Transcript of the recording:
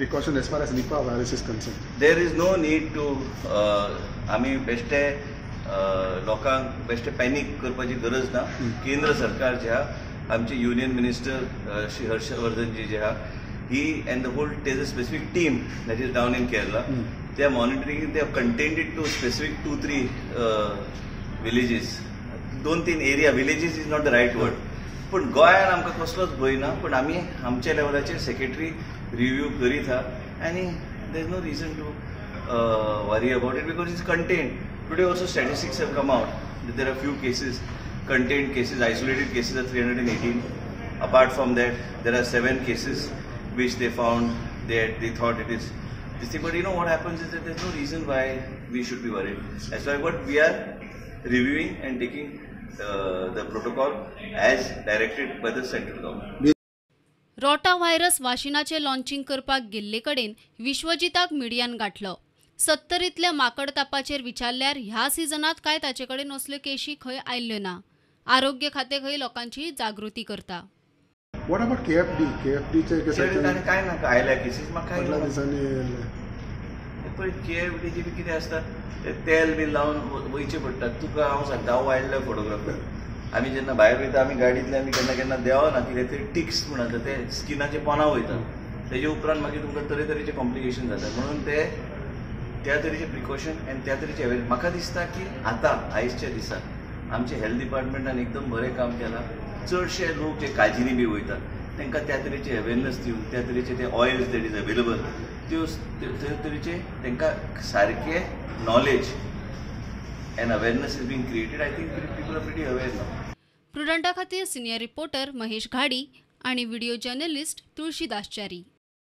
precaution as far as Nipah virus is concerned? There is no need to आमी बेश्टे लोकांक बेश्टे panic करपाची गरज ना. केंद्र सरकार जे आहा, आमचे युनियन मिनिस्टर श्री हर्षवर्धनजी जे आहा, he and the whole, there's a specific team that is down in Kerala. They are monitoring. They have contained it to specific two three villages, दोन तीन area. Villages is not the right word, पूण गोंयान आमकां कसलोच भंय ना. पूण आमी आमच्या लेवलाचेर सेक्रेटरी रिव्यू करीत आहा आनी there is no reason to worry about it because it's contained. Today also statistics have come out that there are few cases, contained cases, isolated cases are 318. Apart from that, there are seven cases which they found they thought it is this thing. But you know what happens is that there's no reason why we should be worried. As far what we are reviewing and taking the protocol as directed by the central government. Rota virus वाशिनाचें launching करपाक गेल्ले कडेन विश्वजिताक मिडियान गांठलो. सत्तरींतल्या माकड तापाचेर विचारल्यार ह्या सिजनांत काय ताचे कडेन असल्यो केशी खंय आयल्यो ना. आरोग्य खातें खंय लोकांची जागृती करता. What about KFD? केएफडीचे आनी काय ना आयल्या केसीस म्हाका फाटल्या दिसांनी येयल्ले. पळय, केएफडीचे बी कितें आसता, ते तेल बी लावन वयचें पडटा तुका. हांव सांगता, हांव वायल्ड लायफ फोटोग्राफर. आमी जेन्ना भायर वयता, आमी गाडयेंतल्यान आमी केन्ना केन्ना देंवना, कितें तरी टिक्स म्हूण आसता, ते स्किनाचे पोना वयता. तेजे उपरांत मागीर तुमकां तरेतरेचे कॉम्प्लिकेशन जाता. म्हणून ते त्या तरेचे प्रिकॉशन आनी त्या तरेचे अवेर. म्हाका दिसता की आतां आयजच्या दिसा आमचे हेल्थ डिपार्टमेंटान एकदम बरें काम केलां. चडशे लोक जे काजीनी बी वयतात, तांकां त्या तरेचे अवेरनस दिवन, त्या तरेचे ते ऑयल्स that is available, त्यो त्या तरेचे तांकां सारके knowledge and awareness is being created. I think people are pretty aware now. प्रुडंटा खातीर सिनियर रिपोर्टर महेश घाडी आणि व्हिडिओ जर्नलिस्ट तुळशीदास च्यारी.